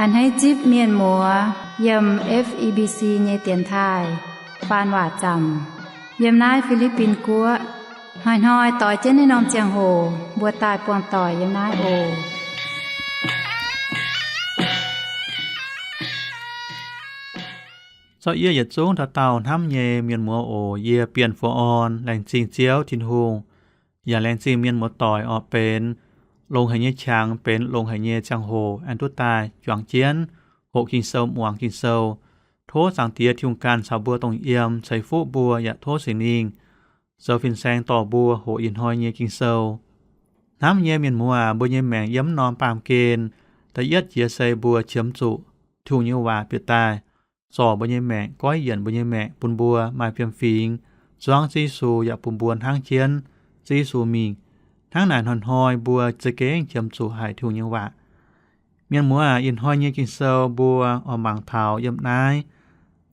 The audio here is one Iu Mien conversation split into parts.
A'hneiv zipv mienh muoz yiem F E B C nyei dienx taaih faan waac zaamc yiem naaiv Fi^li^bin Guoqv. Hnoi-hnoi doix jienv naaiv norm ziangh hoc mbuo daaih buangh doic yiem naaiv oc. Zorqv yie yietc zungv dauh dauh hnamv nyei mienh muoz oc. Yie Bienh Fu'on laengz zingh Ziouv Tin-Hungh, yaac laengz zingh mienh muoz-doic oc, benx longx haic nyei qangx, benx longx haic nyei ziangh hoc aengx duqv daaih juangc jienv hoqc Ging-Sou, muangx Ging-Sou. Tov Zaangc Diex Tin-Hungh ganh caux mbuo dongh yiem, ceix fuqv mbuo, yaac tov Singx Lingh zoux fin-saeng dorh mbuo hoqc ih hnoi nyei Ging-Sou. Hnamv nyei mienh muoz aac, mbuo nyei maengc yiem norm baamh gen, da'yietv jiex se mbuo qiemx zuqc Tin-Hungh nyei waac bieqc daaih zorc mbuo nyei maengc, goiv yienc mbuo nyei maengc, bun mbuo maaih fiem-fingx zuangv Ziouv Yesu, yaac bun mbuo hnangv jienv Ziouv Yesu mingh. Hnangv naaic hnoi-hnoi mbuo za'gengh qiemx zuqc haic Tin-Hungh nyei waac. Mienh muoz aac, ih hnoi nyei Ging-Sou mbuo oix mangc taux yiem naaiv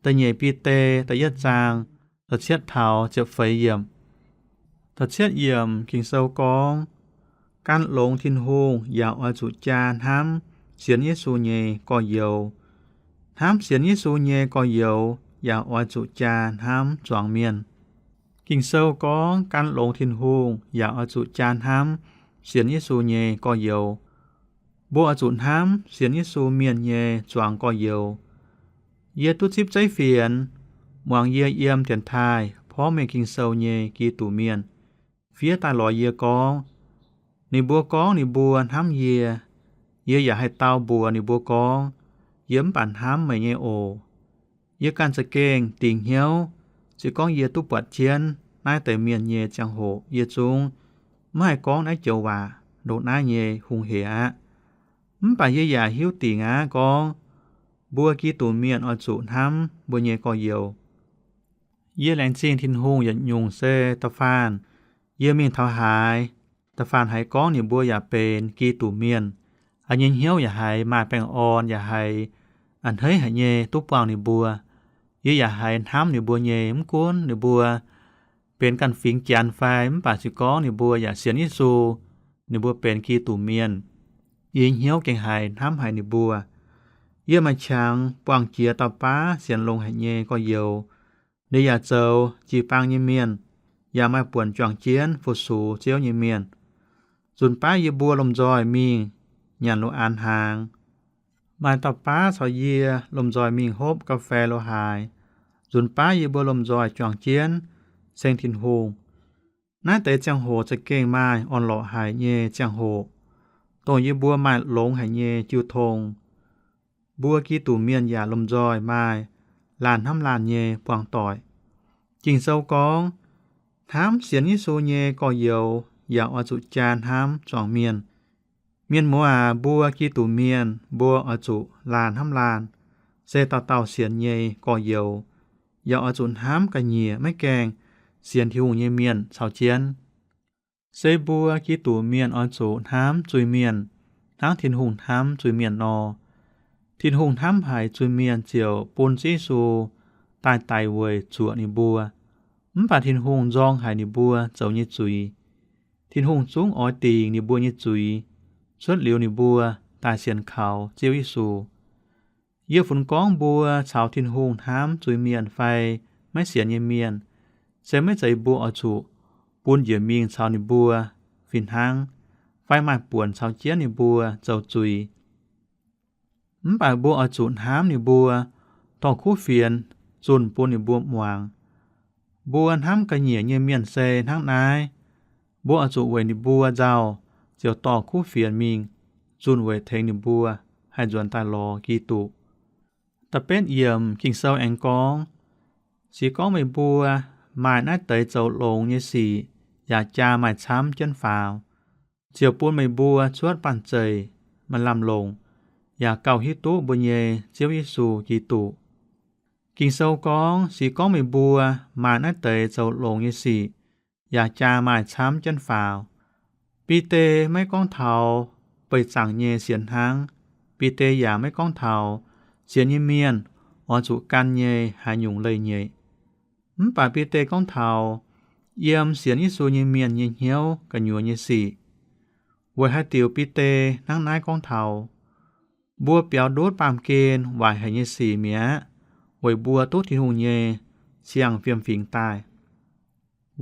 Da'nyeic Bide da'yietv zaang da'cietv taux ziepc feix yiemc. Da'cietv yiemc Ging-Sou gorngv, gan longx Tin-Hungh yaac oix zuqc jaa hnamv sienx Yesu nyei gorx-youz. Hnamv sienx Yesu nyei gorx-youz yaac oix zuqc jaa hnamv zuangx mienh. Ging-Sou gorngv gan longx Tin-Hungh yaac oix zuqc jaa hnamv sienx Yesu nyei gorx-youz. Mbuo oix zuqc hnamv sienx Yesu mienh nyei zuangx gorx-youz. Yie duqv zipv zeiv fienx, muangx yie yiem dienx taaih porv mengh Ging-Sou nyei Giduc Mienh, fiev daaih lorz yie gorngv, ninh mbuo gorngv ninh mbuo hnamv yie, yie yaac haih dau mbuox ninh mbuo gorngv, yie mv baac hnamv meih nyei oc. Yie ganh za'gengh dingc hnyouv, se gorngv yie duqv buatc jienv naaiv deix mienh nyei ziangh hoc, yie zungv maiv haih gorngv naaiv joux waac ndongc naaiv nyei hungh heic aqv. Mv baac yie yaac hiuv dingc aqv gorngv, mbuo Giduc Mienh oix zuqc hnamv mbuo nyei gorx-youz. Yie laengz zingh Tin-Hungh yietc nyungc se da'faanh yie mingh taux haaix, da'faanh haiz gorngv ninh mbuo yaac benx Giduc Mienh, a'nyei hnyouv yaac haiz maaih baengh orn, yaac haiz a'hneiv haic nyei duqv buangh ninh mbuo. Yie yaac haiz hnamv ninh mbuo nyei, mv gunv ninh mbuo benx ganh fingx Janx fai mv baac se gorngv ninh mbuo yaac sienx Yesu, ninh mbuo benx Giduc Mienh, yie hnyouv gengh haiz hnamv haic ninh mbuo. Yie maaih qangx buangh jiex dauh baav sienx longx haic nyei gorx-youz. Ninh yaac zoux jiu-baang nyei mienh, yaac maaih buonc juangc jienv fu-sux Ziouv nyei mienh. Nzunc baav yie mbuo lomh nzoih mingh nyanc lo aanx hnaangx. Maaih dauh baav caux yie lomh nzoih mingh hopv ga'fei lo haaix. Nzunc baav yie mbuo lomh nzoih juangc jienv ceng Tin-Hungh. Naaiv deix ziangh hoc za'gengh maaih orn-lorqc haic nyei ziangh hoc, dongh yie mbuo maaih longx haic nyei jiu tong. Mbuo Giduc Mienh yaac lomh nzoih maaih laanh hnamv laanh nyei buangh doic. Ging-Sou gorngv, hnamv sienx Yesu nyei gorx-youz yaac oix zuqc jaa hnamv zuangx mienh. Mienh muoz aac, mbuo Giduc Mienh mbuo oix zuqc laanh hnamv laanh, se dauh dauh sienx nyei gorx-youz, yaac oix zuqc hnamv ga'nyiec maiv gaengh sienx Tin-Hungh nyei mienh caux jienv. Se mbuo Giduc Mienh oix zuqc hnamv zuiz-mienh hnangv Tin-Hungh hnamv zuiz-mienh nor. Tin-Hungh hnamv haic zuiz-mienh ziouc bun Ziouv Yesu daaih daic weic zuoqc ninh mbuo. Mv baac Tin-Hungh nzorng haic ninh mbuo zoux nyei zuiz. Tin-Hungh zungv oix dingc ninh mbuo nyei zuiz, cuotv liuz ninh mbuo daaih sienx kaux Ziouv Yesu. Yie funx gorngv mbuo caux Tin-Hungh hnamv zuiz-mienh fai maiv sienx nyei mienh, se maiv zeiz mbuo oix zuqc bun njiec mingh caux ninh mbuo fih hnangv, fai maaih buonc caux jienv ninh mbuo zoux zuiz. Mv baac mbuo oix zuqc hnamv ninh mbuo, dorh kuv fienx zunh bun ninh mbuo muangx. Mbuo hnamv ga'nyiec nyei mienh se hnangv naaiv. Mbuo oix zuqc weic ninh mbuo nzauh, ziouc dorh kuv fienx mingh zunh weic tengx ninh mbuo haih nzuonx daaih lorz Giduc. Da'betv yiemc Ging-Sou aengx gorngv, se gorngv meih mbuo maaih naaiv deix zoux longx nyei sic yaac jaa maaih camv jienv faaux, ziouc bun meih mbuo cuotv banh zeic maaih lamh longc, yaac gauh hiuv duqv mbuo nyei Ziouv Yesu Giduc. Ging-Sou gorngv, se gorngv meih mbuo maaih naaiv deix zoux longx nyei sic yaac jaa maaih camv jienv faaux. Bide maiv gorngv taux beih zaangc nyei sienx hnangv. Bide yaac maiv gorngv taux sienx nyei mienh oix zuqc gan nyei haaix nyungc leih nyeic. Mv baac Bide gorngv taux yiem sienx Yesu nyei mienh nyei hnyouv gu'nyuoz nyei sic. Weic haaix diuc Bide hnangv naaiv gorngv taux? Mbuo biaux ndutv baamh gen waaic haic nyei sic mi'aqv, weic mbuo duqv Tin-Hungh nyei ziangh fiem-fingx daaih.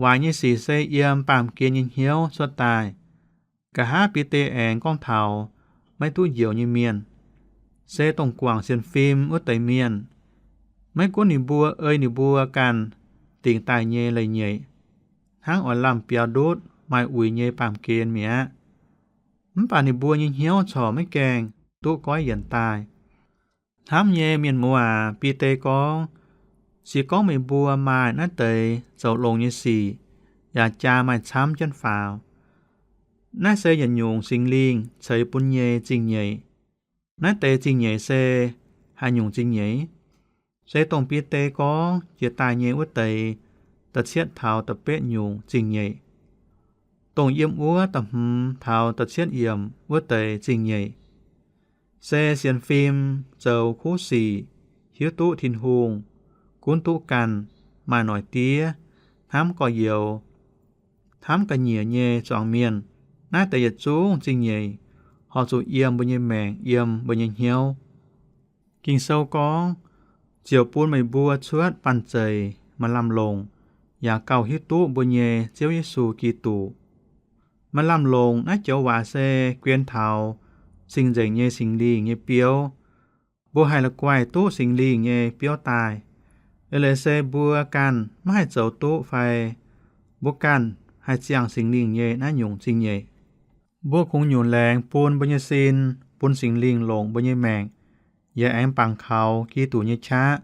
Waaic nyei sic se yiem baamh gen nyei hnyouv cuotv daaih. Nqa'haav Bide aengx gorngv taux maiv duqv njoux nyei mienh, se dongh guangc sienx fim wuov deix mienh. Maiv gunv ninh mbuo ei ninh mbuo ganh dingc daaih nyei leiz-nyeic, hnangv oix lamh biaux ndutv maaih uix nyei baamh gen mi'aqv. Mv baac ninh mbuo nyei hnyouv corc maiv gaengh duqv goiv yienc daaih. Hnamv nyei mienh muoz aac, Bide gorngv, Se gorngv meih mbuo maaih naaiv deix zoux longx nyei sic, yaac jaa maaih camv jienv faaux. Naaiv se yietc nyungc Singx Lingh ceix bun nyei zingh nyeic. Naaiv deix zingh nyeic se haaix nyungc zingh nyeic? Se dongh Bide gorngv jiex daaih nyei wuov deix da'cietv taux da'betv nyungc zingh nyeic, dongh yiem wuov da'hmz taux da'cietv yiemc wuov deix zingh nyeic. Se sienx fim, zoux kuv sic, hiuv duqv Tin-Hungh, gunv duqv ganh, maaih noic diev, hnamv gorx-youz, hnamv ga'nyiec nyei zuangx mienh. Naaiv deix yietc zungv zingh nyeic horpc zuqc yiem mbuo nyei maengc, yiem mbuo nyei hnyouv. Ging-Sou gorngv, ziouc bun meih mbuo cuotv banh zeic maaih lamh longc, yaac gauh hiuv duqv mbuo nyei Ziouv Yesu Giduc. Maaih lamh longc naaiv joux waac se guen taux cing-nzengc nyei Singx Lingh nyei biouv. Mbuo haih la'guaih duqv Singx Lingh nyei biouv daaih. Eix leiz se mbuo ganh maiv haih zoux duqv fai mbuo ganh haih ziangh Singx Lingh nyei naaiv nyungc zingh nyeic. Mbuo kungx nyunc laengz bun mbuo nyei sin, bun Singx Lingh longc mbuo nyei maengc, yaac aengx bangc kaux Giduc nyei qaqv,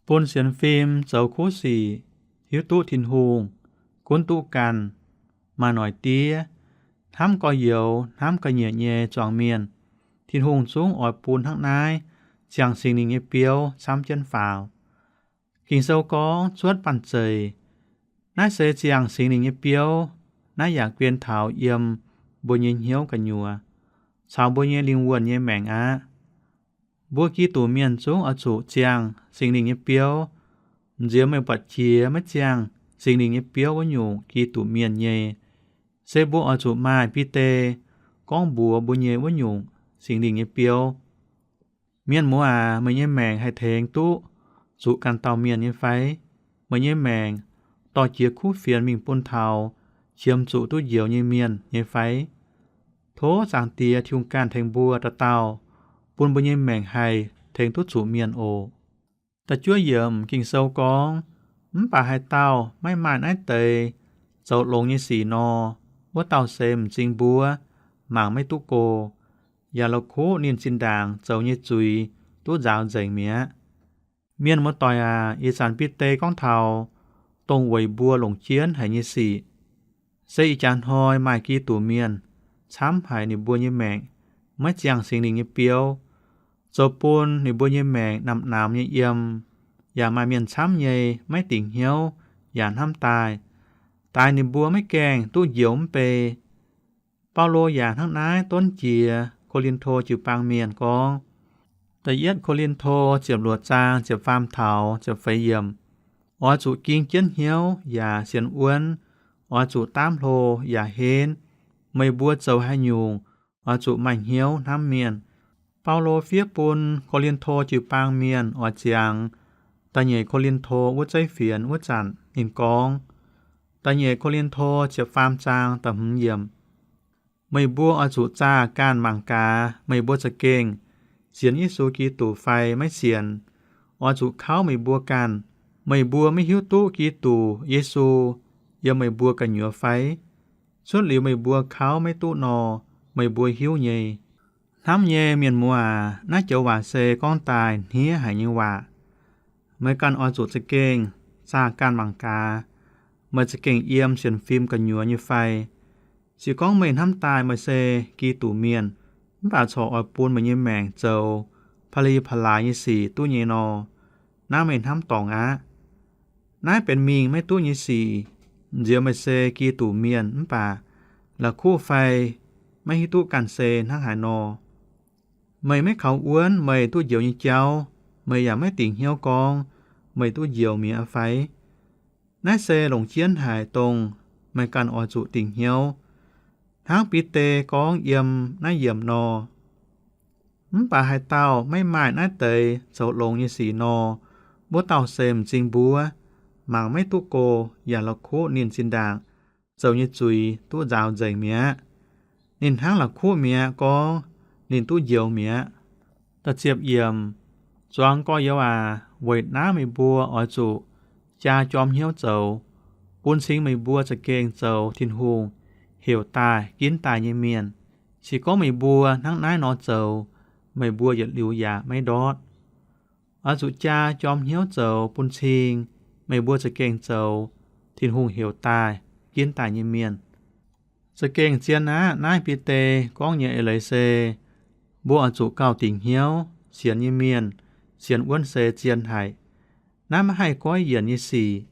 bun sienx fim, zoux kuv sic, hiuv duqv Tin-Hungh, gunv duqv ganh, maaih noic diev, hnamv gorx-youz, hnamv ga'nyiec nyei zuangx mienh, Tin-Hungh zungv oix bun hnangv naaiv ziangh Singx Lingh nyei biouv camv jienv faaux. Ging-Sou gorngv cuotv banh zeic. Naaiv se ziangh Singx Lingh nyei biouv. Naaiv yaac guen taux yiem mbuo nyei hnyouv gu'nyuoz caux mbuo nyei lingh wuonh nyei maengc aqv. Mbuo Giduc mienh zungv oix zuqc ziangh Singx Lingh nyei biouv. M'nziex meih buatc jiex maiv ziangh Singx Lingh nyei biouv wuov nyungc Giduc mienh nyei. Se mbuo oix zuqc maaih Bide gorngv mbuox mbuo nyei wuov nyungc Singx Lingh nyei biouv. Mienh muoz aac, meih nyei maengc haih tengx duqv zuqc ganh dauh mienh nyei fai? Meih nyei maengc dorh jiex kuv fienx mingh bun taux qiemx zuqc duqv njoux nyei mienh nyei fai? Tov Zaangc Diex Tin-Hungh ganh tengx mbuo dauh dauh, bun mbuo nyei maengc haih tengx duqv zuqc mienh oc. Da'juov yiemc Ging-Sou gorngv, mv baac haaix dauh maiv maaih naaiv deix zoux longx nyei sic nor, wuov dauh se m'zing mbuov, mangc maiv duqv go, yaac la'kuqv ninh zinh ndaangc zoux nyei zuiz duqv nzaaux nzengc mi'aqv. Mienh muoz-doic aac, ih zanc Bide gorngv taux dongh weic mbuo longc jienv haic nyei sic. Se ih jaax hnoi maaih Giduc mienh camv haic ninh mbuo nyei maengc maiv ziangh Singx Lingh nyei biouv, zoux bun ninh mbuo nyei maengc namx-namx nyei yiem, yaac maaih mienh camv nyei maiv dingc hnyouv yaac hnamv daaih, daix ninh mbuo maiv gaengh duqv njoux mv bei. Baulo yaac hnangv naaiv donv jiex Ko^lin^to jiu-baang mienh gorngv, da'yietv Ko^lin^to ziepc luoqc zaang ziepc faam taux ziepc feix yiemc, oix zuqc ging jienv hnyouv yaac sienx wuonv, oix zuqc daamv hlo yaac henv. Meih mbuo zoux haaix nyungc oix zuqc maaih hnyouv hnamv mienh. Baulo fiev bun Ko^lin^to jiu-baang mienh oix ziangx da'nyeic Ko^lin^to wuov zeiv fienx wuov zanc ninh gorngv, da'nyeic Ko^lin^to ziepc faam zaang da'hmz yiemc, meih mbuo oix zuqc zaah ganh mangc gaax meih mbuo za'gengh sienx Yesu Giduc fai maiv sienx. Oix zuqc kauv meih mbuo ganh. Meih mbuo maiv hiuv duqv Giduc Yesu yiem meih mbuo gu'nyuoz fai? Cuotv liuz meih mbuo kauv maiv duqv nor, meih mbuo hiuv nyei. Hnamv nyei mienh muoz aac, naaiv joux waac se gorngv daaih hniev haic nyei waac. Meih ganh oix zuqc za'gengh zaah ganh mangc gaax, meih za'gengh yiem sienx fim gu'nyuoz nyei fai. Se gorngv meih hnamv daaih meih se Giduc mienh, mv baac corc oix bun meih nyei maengc zoux pa'li pa'laaix nyei sic duqv nyei nor, naaiv meih hnamv dorngc aqv. Naaiv benx mingh maiv duqv nyei sic. Nziex meih se Giduc mienh mv baac la'kuqv fai maiv hiuv duqv ganh se hnangv haaix nor. Meih maiv kaux wuonv meih duqv njoux nyei jauv, meih yaac maiv dingc hnyouv gorngv meih duqv njoux mi'aqv fai? Naaiv se longc jienv haic dongh meih ganh oix zuqc dingc hnyouv. Hnangv Bide gorngv yiem naaiv yiemc nor, Mv baac haaix dauh maiv maaih naaiv deix zoux longx nyei sic nor, wuov dauh se m'zing mbuov, mangc maiv duqv go yaac la'kuqv ninh zinh ndaangc zoux nyei zuiz duqv nzaaux nzengc mi'aqv. Ninh hnangv la'kuqv mi'aqv gorngv ninh duqv njoux mi'aqv. Da'ziepc yiemc, zuangx gorx-youz aac, weic naaiv meih mbuo oix zuqc jaa jorm hnyouv zoux, bun cing meih mbuo za'gengh zoux Tin-Hungh heuc daaih ginv daaih nyei mienh. Se gorngv meih mbuo hnangv naaiv nor zoux, meih mbuo yietc liuz yaac maiv ndortv. Oix zuqc jaa jorm hnyouv zoux bun cing meih mbuo za'gengh zoux Tin-Hungh heuc daaih ginv daaih nyei mienh. Za'gengh zien aqv. Naaiv Bide gorngv nyei eix leiz se, mbuo oix zuqc gauh dingc hnyouv. Sienx nyei mienh sienx wuonv se zien haic. Naaiv maiv haih goiv yienc nyei sic.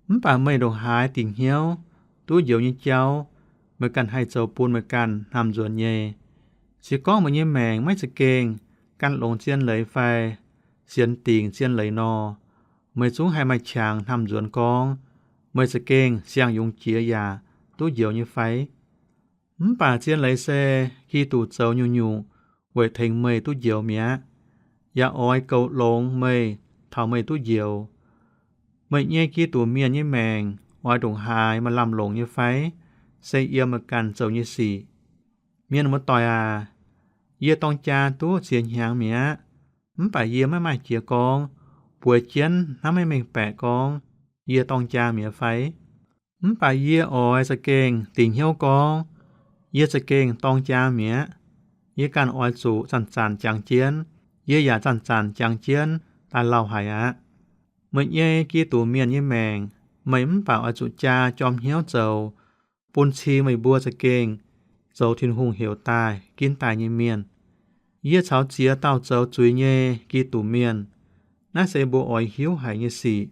Mv baac meih ndongc haaix dingc hnyouv, duqv njoux nyei jauv, meih ganh haih zoux bun meih ganh hnamv nzuonx nyei. Se gorngv meih nyei maengc maiv za'gengh gan longx zien leiz fai sienx dingc zien leiz nor, meih zungv haih maaih qangx hnamv nzuonx gorngv meih za'gengh siang-yungz jiex yaac duqv njoux nyei fai? Mv baac zien leiz se Giduc zoux nyungc-nyungc weic tengx meih duqv njoux mi'aqv, yaac oix goux longx meih taux meih duqv njoux. Meih nyei Giduc mienh nyei maengc oix ndongc haaix maaih lamh longc nyei fai? Se yiem meih ganh zoux nyei sic. Mienh muoz-doic aac, yie dorng jaa duqv ziex hnyangx mi'aqv, mv baac yie maiv maaih qiex gorngv, bueix jienv hnamv maiv mengh baeqc gorngv yie dorng jaa mi'aqv fai? Mv baac yie oix za'gengh dingc hnyouv gorngv yie za'gengh dorng jaa mi'aqv. Yie ganh oix zuqc zanc-zanc jangx jienv. Yie yaac zanc-zanc jangx jienv daaih lauh haic aqv. Meih nyei Giduc mienh nyei maengc, meih mv baac oix zuqc jaa jorm hnyouv zoux, bun cing meih mbuo za'gengh zoux Tin-Hungh heuc daaih ginv daaih nyei mienh. Yie caux ziex dauh zoux zuiz nyei Giduc mienh. Naaiv se mbuo oix hiuv haic nyei sic.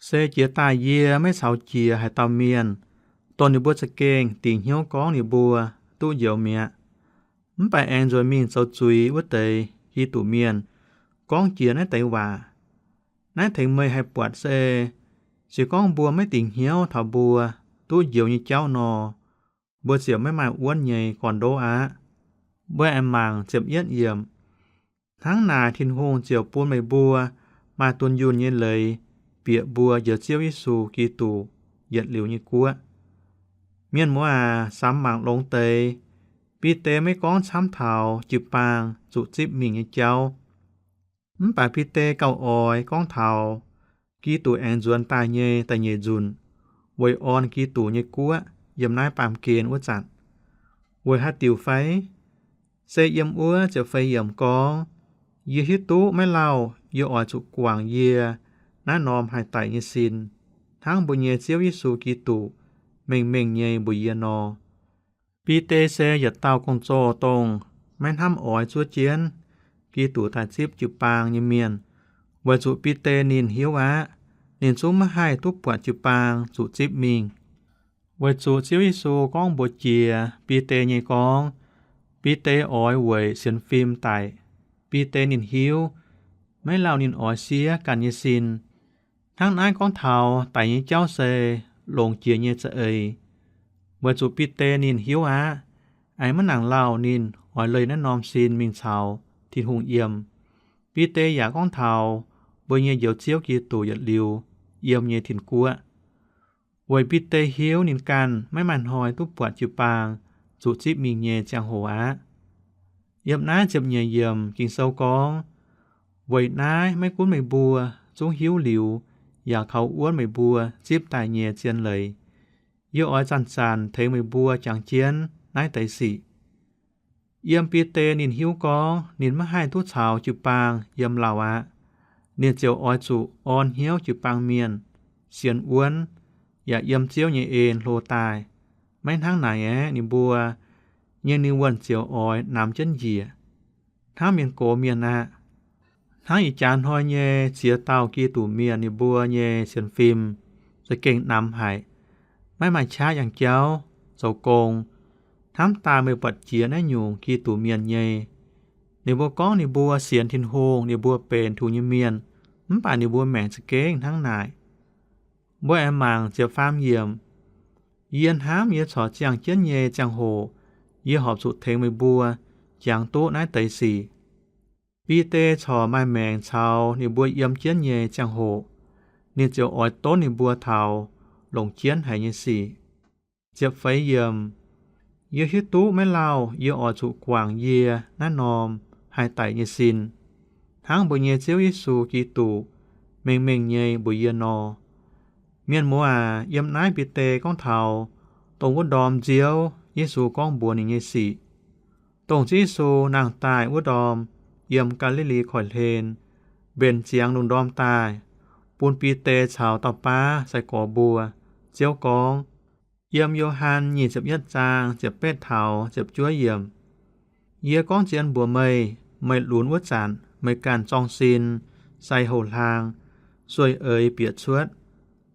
Se jiex daaih yie maiv caux jiex haaix dauh mienh, dongh ninh mbuo za'gengh dingc hnyouv gorngv ninh mbuo duqv njoux mi'aqv. Mv baac aengx nzuonx mingh zoux zuiz wuov deix Giduc mienh gorngv jiex naaiv deix waac. Naaiv tengx meih haih buatc se, se gorngv mbuo maiv dingc hnyouv taux mbuo duqv njoux nyei jauv nor, mbuo ziouc maiv maaih wuonv nyei gorn-ndoqv aqv. Mbuo aengx mangc ziepc yietv yiemc. Hnangv naaic Tin-Hungh ziouc bun meih mbuo maaih dunh yunh nyei leiz bieqc mbuo Njoux Ziouv Yesu Giduc yietc liuz nyei guoqv. Mienh muoz aac, samx mangc longx deix, Bide maiv gorngv camv taux jiu-baang zuqc zipv mingh nyei jauv. Mv baac Bide gauh oix gorngv taux Giduc aengx nzuonx daaih nyei da'nyeic nzunc, weic orn Giduc nyei guoqv yiem naaiv baamh gen wuov zanc. Weic haaix diuc fai? Se yiem wuov ziepc feix yiemc gorngv, Yie hiuv duqv maiv lauh yie oix zuqc guangc yie naaiv norm haih daic nyei sin, hnangv mbuo nyei Ziouv Yesu Giduc mengh mengh nyei mbuox yie nor. Bide se yietc dauh gong-zoh dongh maiv hnamv oix zuov jienv Giduc daaih zipv jiu-baang nyei mienh, weic zuqc Bide ninh hiuv aqv, ninh zungv maiv haih duqv buatc jiu-baang zuqc zipv mingh. Weic zuqc Ziouv Yesu gorngv mbuox jiex Bide nyei gorngv, Bide oix weic sienx fim daic. Bide ninh hiuv, maiv lauh ninh oix siev ganh nyei sin. Hnangv naaiv gorngv taux daic nyei jauv se longx jiex nyei za'eix. Weic zuqc Bide ninh hiuv aqv, aengx maiv nangc lauh ninh oix leih naaiv norm sin mingh caux Tin-Hungh yiem. Bide yaac gorngv taux mbuo nyei Njoux Ziouv Giduc yietc liuz yiem nyei tin-guoqv. Weic Bide hiuv ninh ganh maiv maaih hnoi duqv buatc jiu-baang zuqc zipv mingh nyei ziangh hoc aqv. Yiem naaiv ziepc nyeic yiemc Ging-Sou gorngv, Weic naaiv maiv gunv meih mbuo zungv hiuv liuz yaac kaux wuonv meih mbuo zipv daaih nyei zien leiz, yie oix zanc-zanc tengx meih mbuo jangx jienv naaiv deix sic. Yiem Bide ninh hiuv gorngv ninh maiv haih duqv caux jiu-baang yiem lauh aqv. Ninh ziouc oix zuqc orn hnyouv jiu-baang mienh, sienx wuonv, yaac yiem Ziouv nyei en hlo daaih. Maiv hnangv naaic aeqv, ninh mbuo nyei ninh wuonh ziouc oix namx jienv njiec, hnangv mienh gox mienh aqv. Hnangv ih jaax hnoi nyei ziex dauh Giduc mienh ninh mbuo nyei sienx fim za'gengh namx haic, maiv maaih qaqv yangh jauv, zoux gong. Hnamv daaih meih buatc jiex naaiv nyungc Giduc mienh nyei. Ninh mbuo gorngv ninh mbuo sienx Tin-Hungh, ninh mbuo benx Tin-Hungh nyei mienh, mv baac ninh mbuo maengc za'gengh hnangv naaic. Mbuo aengx mangc ziepc faam yiemc. Yie hnamv yie corc ziangh jienv nyei ziangh hoc, yie horpc zuqc tengx meih mbuo jangx duqv naaiv deix sic. Bide corc maaih maengc caux ninh mbuo yiem jienv nyei ziangh hoc, ninh ziouc oix donv ninh mbuo taux longc jienv haic nyei sic. Ziepc feix yiemc. Yie hiuv duqv maiv lauh yie oix zuqc guangc yie naaiv norm haih daic nyei sin, hnangv mbuo nyei Ziouv Yesu Giduc mengh mengh nyei mbuox yie nor. Mienh muoz aac, yiem naaiv Bide gorngv taux dongh wuov ndorm nziouv Yesu gorngv mbuox ninh nyei sic. Dongh Ziouv Yesu nangh daaih wuov ndorm, yiem Gaa^li^li Koiv-Hlen, mbenc ziangx lungh ndorm daaih, bun Bide caux dauh baav sai-gorx mbuo, Ziouv gorngv, yiem Yo^han nyic ziepc yietv zaang ziepc betv taux ziepc juov yiemc, Yie gorngv zien mbuox meih, meih lunx wuov zanc meih ganh zorng sin, sai houx-hlaang, sueih eix bieqc cuotv.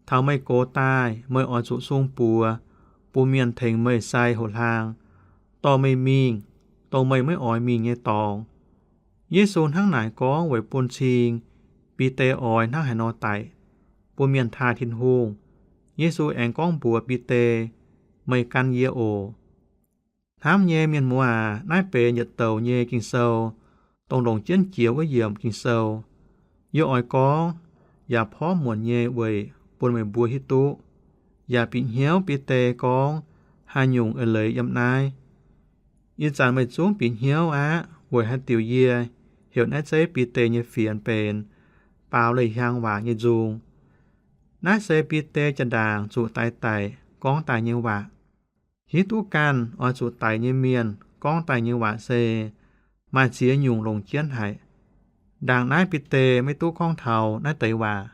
Taux meih gox daaih meih oix zuqc sung buoz bun mienh tengx meih sai houx-hlaang, dorh meih mingh dongh meih maiv oix mingh nyei dorngx. Yesu hnangv naaic gorngv weic bun cing Bide oix hnangv haaix nor daic, bun mienh taaih Tin-Hungh. Yesu aengx gorngv mbuox Bide, Meih gan yie oc. Hnamv nyei mienh muoz aac, naaiv benx yietc douc nyei Ging-Sou, dongh longc jienv jiex wuov yiemc Ging-Sou. Yie oix gorngv yaac porv muonc nyei weic bun meih mbuo hiuv duqv, yaac bieqc hnyouv Bide gorngv haaix nyungc eix leiz yiem naaiv. Ih zanc meih zungv bieqc hnyouv aqv, weic haaix diuc yie heuc naaiv zeiv Bide nyei fienx benx baaux leih hiaang waac nyei nzung. Naaiv se Bide jaa-ndaangc zuqc daix daic gorngv daaih nyei waac. Hiuv duqv ganh oix zuqc daic nyei mienh gorngv daaih nyei waac se maaih ziex nyungc longc jienv haic. Ndaangc naaiv Bide maiv duqv gorngv taux naaiv deix waac.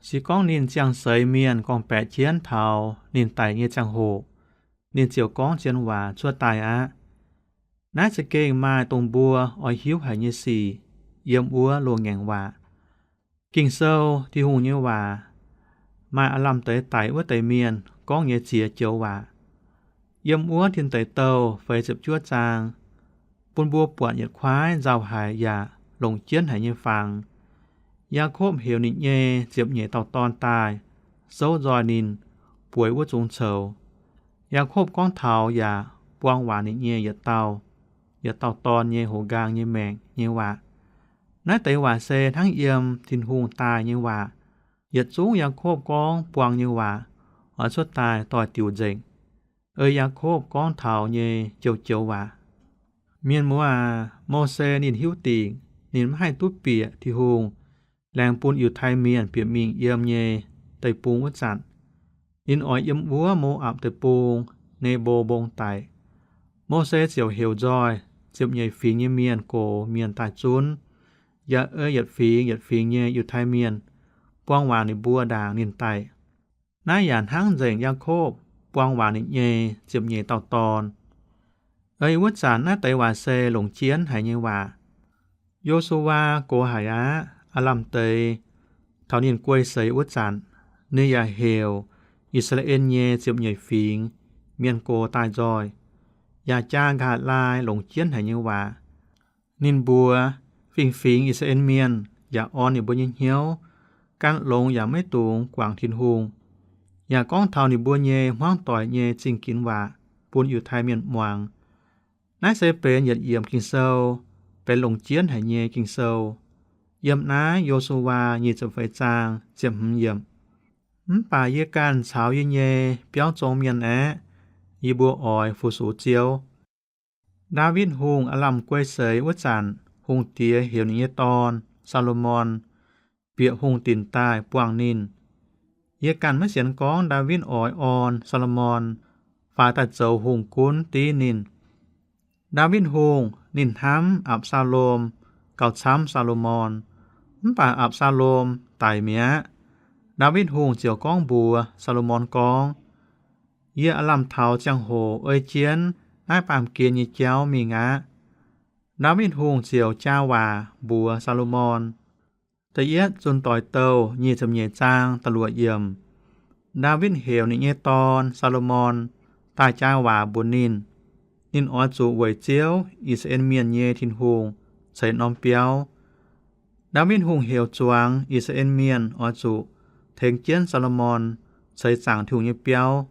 Se gorngv ninh ziangh seix mienh gorngv-baeqc jienv taux ninh daic nyei ziangh hoc, ninh ziouc gorngv zien waac cuotv daaih aqv. Naaiv za'gengh maaih dongh mbuo oix hiuv haic nyei sic yiem wuov loz-ngaengc waac. Ging-Sou, Tin-Hungh nyei waac, maaih aav lamh deix daic wuov deix mienh gorngv nyei ziex joux waac. Yiem wuov Tin Deic Douh feix ziepc juov zaang, bun mbuo buatc yietc kuaaiv nzauh haic yaac longc jienv haic nyei fangx. Yaakopv heuc ninh nyei ziepc nyeic dauh dorn daaih souv nzoih ninh bueix wuov zungx coux. Yaakopv gorngv taux yaac buang waac ninh nyei yietc dauh, yietc dauh dorn nyei houx nqaang nyei maengc nyei waac. Naaiv deix waac se hnangv yiem Tin-Hungh daaih nyei waac. Yietc zungv Yaakopv gorngv buang nyei waac oix cuotv daaih doix-diuc nzengc. Ei Yaakopv gorngv taux nyei joux-joux waac. Mienh muoz aac, Mose ninh hiuv dingc ninh maiv haih duqv bieqc Tin-Hungh laengz bun Yiutai Mienh bieqc mingh yiem nyei deic-bung wuov zanc, ninh oix yiem wuov Mo^apc Deic-Bung, Nebo Mbong daic. Mose ziouc heuc nzoih ziepc nyeic fingx nyei mienh gox mienh daaih zunv, yaac ei yietc fingx yietc fingx nyei Yiutai Mienh buang waac ninh mbuo ndaangc ninh daic. Naaiv yaac hnangv nzengc Yaakopv buang waac ninh nyei ziepc nyeic dauh dorn. Ei wuov zanc naaiv deix waac se longc jienv haic nyei waac. Yo^su^waa gox haic aqv. Aav lamh deix taux ninh guei seix wuov zanc, ninh yaac heuc I^saa^laa^en nyei ziepc nyeic fingx mienh gox daaih nzoih, yaac jaa nqa'haav laai longc jienv haic nyei waac. Ninh mbuox fingx-fingx I^saa^laa^en Mienh yaac orn ninh mbuo nyei hnyouv, gan longx yaac maiv dungx guangc Tin-Hungh, yaac gorngv taux ninh mbuo nyei hmuangv doic nyei zingh ginx waac bun Yiutai Mienh muangx. Naaiv se benx yietc yiemc Ging-Sou, benx longc jienv haic nyei Ging-Sou. Yiem naaiv Yo^su^waa nyic ziepc feix zaang ziepc hmz yiemc. Mv baac yie ganh caux yie nyei biauv zong mienh aeqv, yie mbuo oix fu-sux Ziouv. Ndaawitv Hungh aav lamh guei seix wuov zanc, hungh diex heuc ninh nyei dorn, Saa^lo^morn, bieqc hungh dinc daaih buangh ninh. Yie ganh maiv sienx gorngv Ndaawitv oix orn Saa^lo^morn faix daaih zoux hungh gunv div ninh. Ndaawitv Hungh ninh hnamv Apc^saa^lom gauh camv Saa^lo^morn. Mv baac Apc^saa^lom daic mi'aqv. Ndaawitv Hungh ziouc gorngv mbuox Saa^lo^morn gorngv, Yie aav lamh taux ziangh hoc ei jienv naaiv baamh gen nyei jauv mingh aqv. Ndaawitv Hungh ziouc jaa waac mbuox Saa^lo^morn. Da'yietv Zunh Doix Douh nyic ziepc nyeic zaang da'luoqc yiemc. Ndaawitv heuc ninh nyei dorn, Saa^lo^morn, daaih jaa waac mbuox ninh. Ninh oix zuqc weic Ziouv, I^saa^laa^en Mienh nyei Tin-Hungh, ceix norm biauv. Ndaawitv Hungh heuc zuangx I^saa^laa^en Mienh oix zuqc tengx jienv Saa^lo^morn ceix zaangc Tin-Hungh nyei biauv.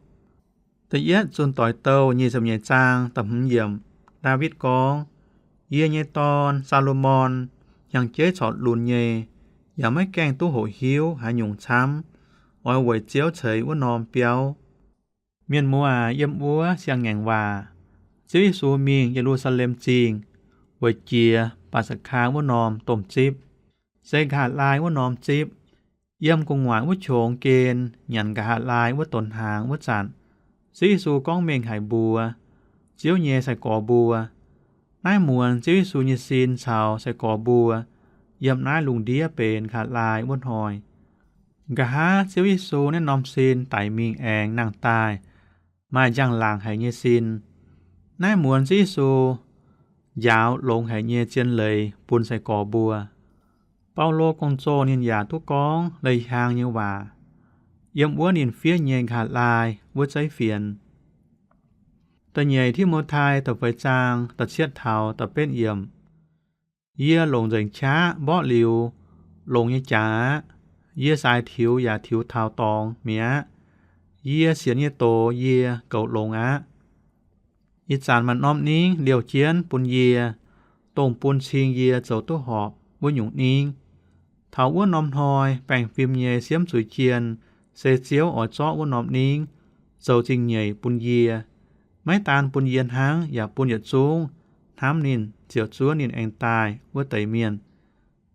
Da'yietv Zunh Doix Douh nyic ziepc nyeic zaang da'hmz yiemc, Ndaawitv gorngv, Yie nyei dorn, Saa^lo^morn, hnyangx-jeiv corc lunx nyei, yaac maiv gaengh duqv hoqc hiuv haaix nyungc camv, oix weic Ziouv ceix wuov norm biauv. Mienh muoz aac, yiem wuov siang-ngaengc waac, Ziouv Yesu mingh Ye^lu^saa^lem Zingh weic jiex Baac Sa'kaa wuov norm domh zipv, se nqa'haav laai wuov norm zipv. Yiem gu'nguaaic wuov qongx gen nyanc nqa'haav laai wuov donx hnaangx wuov zanc, Ziouv Yesu gorngv mengh haic mbuox Ziouv nyei sai-gorx mbuo. Naaiv muonz Ziouv Yesu nyei sin caux sai-gorx mbuo yiem naaiv lungh ndiev benx nqa'haav laai wuov hnoi. Nqa'haav Ziouv Yesu naaiv norm sin daic mingh aengx nangh daaih, maaih njang-laangc haic nyei sin. Naaiv muonz Ziouv Yesu njaaux longx haic nyei zien leiz bun sai-gorx mbuo. Baulo gong-zoh ninh yaac duqv gorngv leiz-hiaang nyei waac yiem wuov ninh fiev nyei nqa'haav laai wuov zeiv fienx. Da'nyeic Ti^mo^tai da'feix zaang da'cietv taux da'betv yiemc. Yie longc nzengc qaqv mborqv liuz, longx nyei jaax aqv. Yie saaix tiux yaac tiux taux dorngx mi'aqv. Yie sienx nyei doz yie goux longx aqv. Ih zanc maaih norm ningv liouh jienv bun yie, dongh bun cing yie zoux duqv horpc wuov nyungc ningv. Taux wuov norm hnoi baengh fim nyei siemv zuiz jien se Ziouv oix zorqv wuov norm ningv zoux zingh nyeic bun yie, maiv daan bun yie hnangv, yaac bun yietc zungv hnamv ninh, ziouc zuov ninh aengx daaih wuov deix mienh.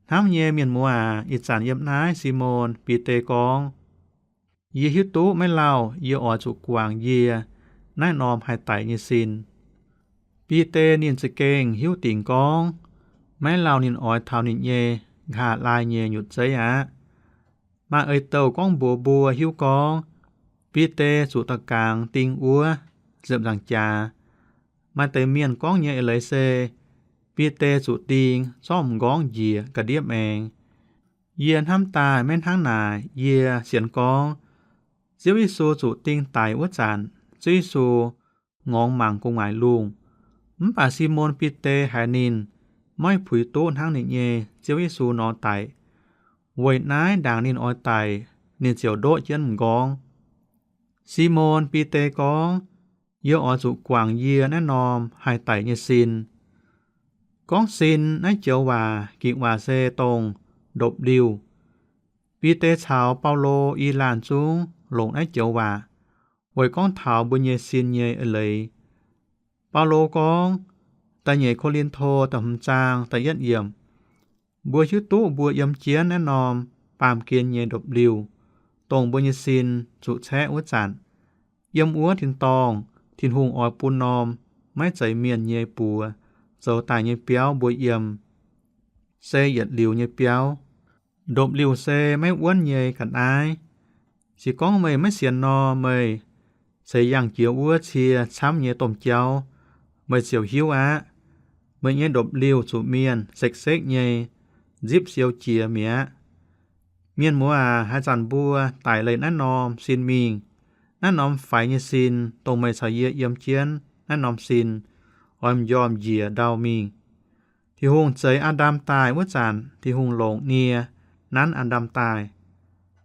Hnamv nyei mienh muoz aac, ih zanc yiem naaiv Simon Bide gorngv, yie hiuv duqv maiv lauh yie oix zuqc guangc yie naaiv norm haih daic nyei sin. Bide ninh za'gengh hiuv dingc gorngv, maiv lauh ninh oix taux ninh nyei nqa'haav laai nyei nyutc zeiv aqv. Maaih eix-douh gorngv mbuox mbuo hiuv gorngv, Bide zuqc da'gaangx ding wuov ziepc nzaangc jaax. Maaih deix mienh gorngv nyei eix leiz se, Bide zuqc ding zorqv m'nqorngv njiec ga'ndiev maengx. Yie hnamv daaih maiv hnangv naaic. Yie sienx gorngv, Ziouv Yesu zuqc ding daic wuov zanc, Ziouv Yesu ngorngx mangc gu'nguaaic lungh. Mv baac Simon Bide haiz ninh maiv puix duqv hnangv ninh nyei Ziouv Yesu nor daic. Weic naaiv ndaangc ninh oix daic, ninh ziouc ndoqv jienv m'nqorngv. Simon Bide gorngv, yie oix zuqc guangc yie naaiv norm haih daic nyei sin. Gorngv sin naaiv joux waac, ging-waac se dongh ndopv-liuh. Bide caux Baulo i laanh zungv longc naaiv joux waac weic gorngv taux mbuo nyei sin nyei eix leiz. Baulo gorngv, da'nyeic Ko^lin^to da'hmz zaang da'yietv yiemc, mbuo hiuv duqv mbuo yiem jienv naaiv norm baamh gen nyei ndopv-liuh, dongh mbuo nyei sin zuqc caeqv wuov zanc. Yiem wuov tin-dorngh Tin-Hungh oix bun norm maiv zeiz mienh nyei buoz zoux daaih nyei biauv mbuo yiem, se yietc liuz nyei biauv. Ndopv-liuh se maiv wuonv nyei ga'naaiv. Se gorngv meih maiv sienx nor, meih ceix yangh jiex wuov cie camv nyei domh jauv, meih ziouc hiuv aqv. Meih nyei ndopv-liuh zuqc mienh sekv-sekv nyei nzipv siou jiex mi'aqv. Mienh muoz aac, haaix zanc mbuo daic leih naaiv norm sin mingh, naaiv norm faix nyei sin, dongh meih caux yie yiem jienv naaiv norm sin, oix m'njormh njiec ndau mingh. Tin-Hungh zeix Aa^ndam daaih wuov zanc, Tin-Hungh longc nie nanv Aa^ndam daaih.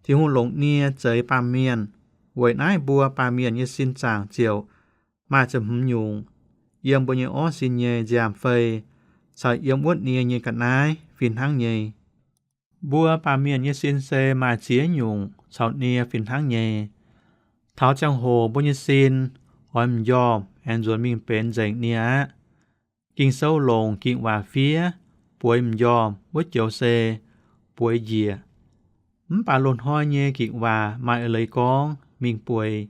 Tin-Hungh longc nie zeix baamh mienh, weic naaiv mbuo baamh mienh nyei sin zaangc ziouc maaih ziepc hmz nyungc yiem mbuo nyei orv sin nyei nziaamv-fei caux yiem wuov nie nyei ga'naaiv fih hnangv nyei. Mbuo baamh mienh nyei sin se maaih ziex nyungc caux nie fih hnangv nyei. Taux ziangh hoc mbuo nyei sin oix m'njormh aengx nzuonx mingh benx nzengc nie aqv. Ging-Sou longc ging-waac fiev bueix m'njormh wuov joux se bueix njiec. Mv baac loz-hnoi nyei ging-waac maaih eix leiz gorngv mingh bueix.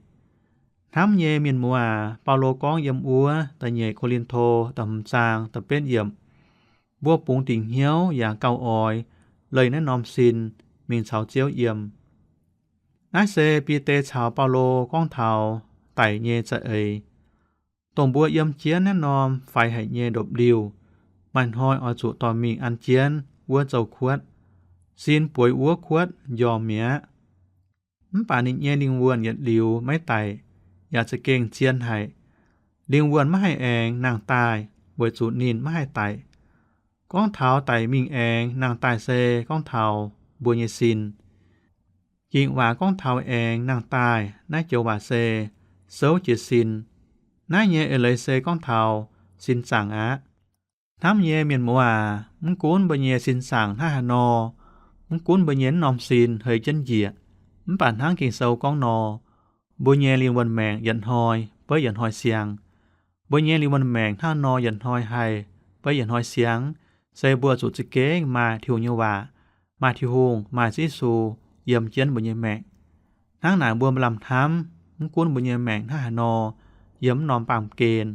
Hnamv nyei mienh muoz aac, Baulo gorngv yiem wuov da'nyeic Ko^lin^to da'hmz zaang da'betv yiemc, mbuo bungx dingc hnyouv yaac gauh oix leih naaiv norm sin mingh caux Ziouv yiem. Naaiv se Bide caux Baulo gorngv taux daic nyei za'eix, dongh mbuo yiem jienv naaiv norm faix haic nyei ndopv-liuh, maaih hnoi oix zuqc dorh mingh an jienv wuov zou kuotv. Sin bueix wuov kuotv njormh mi'aqv. Mv baac ninh nyei lingh wuonh yietc liuz maiv daic, yaac za'gengh zien haic. Lingh wuonh maiv haih aengx nangh daaih, weic zuqc ninh maiv haih daic. Gorngv taux daic mingh aengx nangh daaih se gorngv taux mbuo nyei sin. Ging-Waac gorngv taux aengx nangh daaih naaiv joux waac se souv jiez sin. Naaiv nyei eix leiz se gorngv taux sin zaangc aqv. Hnamv nyei mienh muoz aac, mv gunv mbuo nyei sin zaangc hnangv haaix nor, mv gunv mbuo nyei m'normh sin heix jienv njiec, mv baac hnangv Ging-Sou gorngv nor, mbuo nyei lingh wuonh maengc yietc hnoi beiv yietc hnoi siangx. Mbuo nyei lingh wuonh maengc hnangv nor yietc hnoi haih beiv yietc hnoi siangx, se mbuo zuqc za'gengh maaih Tin-Hungh nyei waac, maaih Tin-Hungh, maaih Yesu yiem jienv mbuo nyei maengc. Hnangv naaic mbuo maaih lamh hnamv, mv gunv mbuo nyei maengc hnangv haaix nor, yiem m'normh baamh gen,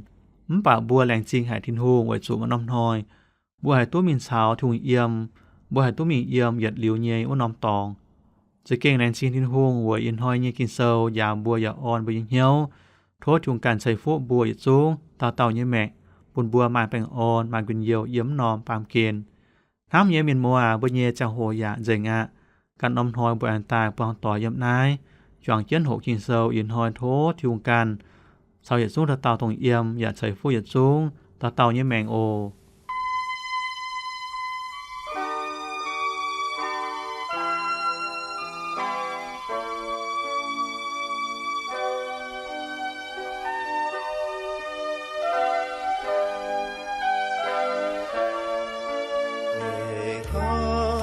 mv baac mbuo laengz zingh haic Tin-Hungh weic zuqc maaih norm hnoi mbuo haih duqv mingh caux Tin-Hungh yiem, mbuo haih duqv mingh yiem yietc liuz nyei wuov norm dorngx. Za'gengh laengz zingh Tin-Hungh weic ih hnoi nyei Ging-Sou njaaux mbuo yaac orn mbuo nyei hnyouv. Tov Tin-Hungh ganh ceix fuqv mbuo yietc zungv dauh dauh nyei maengc, bun mbuo maaih baengh orn, maaih njien-youh yiem m'normh baamh gen. Hnamv nyei mienh muoz aac, mbuo nyei ziangh hoc yaac nzengc aqv. Ganh norm hnoi mbuo aengx daaih buangh doic yiem naaiv, juangc jienv hoqc Ging-Sou. Ih hnoi tov Tin-Hungh ganh caux yietc zungv dauh dauh dongh yiem yaac ceix fuqv yietc zungv dauh dauh nyei maengc oc.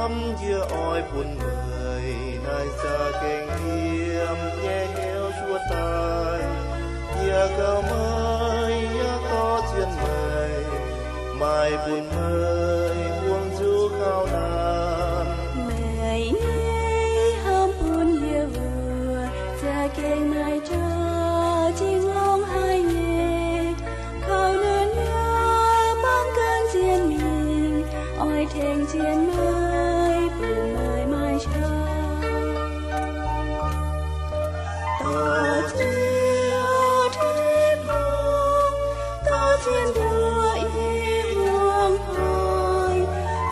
Hnamv yie oix bun meih naaiv za'gengh yiem nyei hnyouv cuotv daaih. Yie gauh meih yaac gorngv zien meih, maaih bun meih buangh nzuqc kaux naamh. Meih nyei hnamv bun yie wuov, za'gengh naaiv jaax-zinh longx haic nyei. Kaux naaiv nyei bangc gan zien mingh, oix tengx zien meih, bun meih maaih qaqv. Dorh Ziouv Tin-Hungh, dorh zien mbuo i hmuangx hnoi,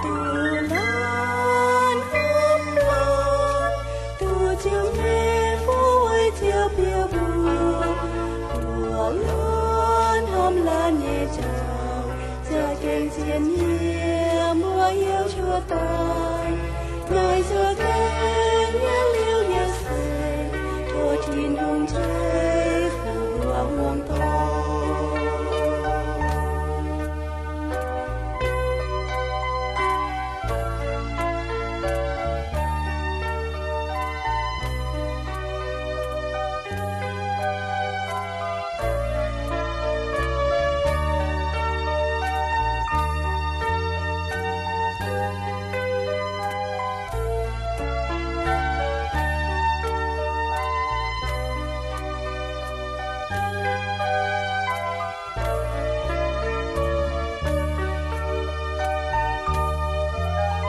duqv laanh hnamv laanh, duqv Ziouv nyei fuqv weic Ziouv bieqc mbuo, duqv laanh hnamv laanh nyei jauv, za'gengh zien yiem mbuo hnyouv cuotv daaih. Naaiv za'gengh yiem liuz nyei seix, tov Tin-Hungh ceix fuqv mbuo hmuangx doic.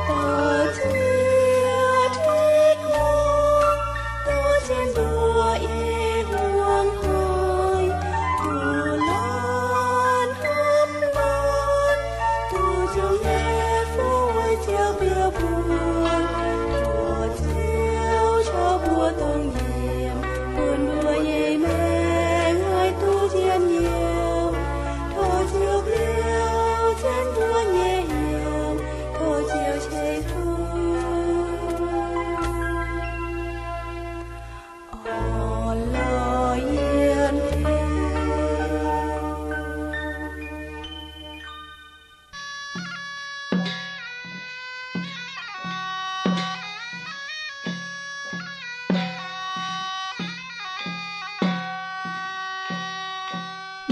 Dorh Ziouv Tin-Hungh, dorh zien mbuo i hmuangx hnoi, duqv laanh hnamv laanh, duqv Ziouv nyei fuqv weic Ziouv bieqc mbuo, tov Ziouv caux mbuo dongh nyiemc, bun mbuo nyei maengc haih duqv zien yiem. Tov Ziouv biaux zien mbuo nyei hnyouv, tov Ziouv ceix fuqv orn lorz yiem hnyouv.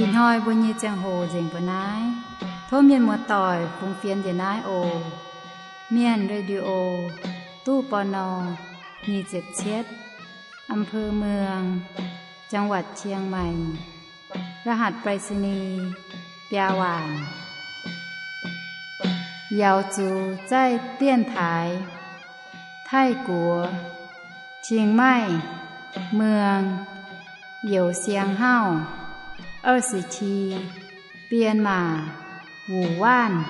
Ih hnoi mbuo nyei ziangh hoc nzengc mbuo naaiv. Tov mienh muoz-doic fungx fienx njiec naaiv oc. Mienh Radio, ตู้ ปณ. nyic ziepc cietv, อำเภอเมือง จังหวัดเชียงใหม่ รหัสไปรษณีย์ biaa waanc. 瑶族在电台 泰国 Chiang Mai เมือง Yeu Siang Hauv 二十七 Myanmar 武万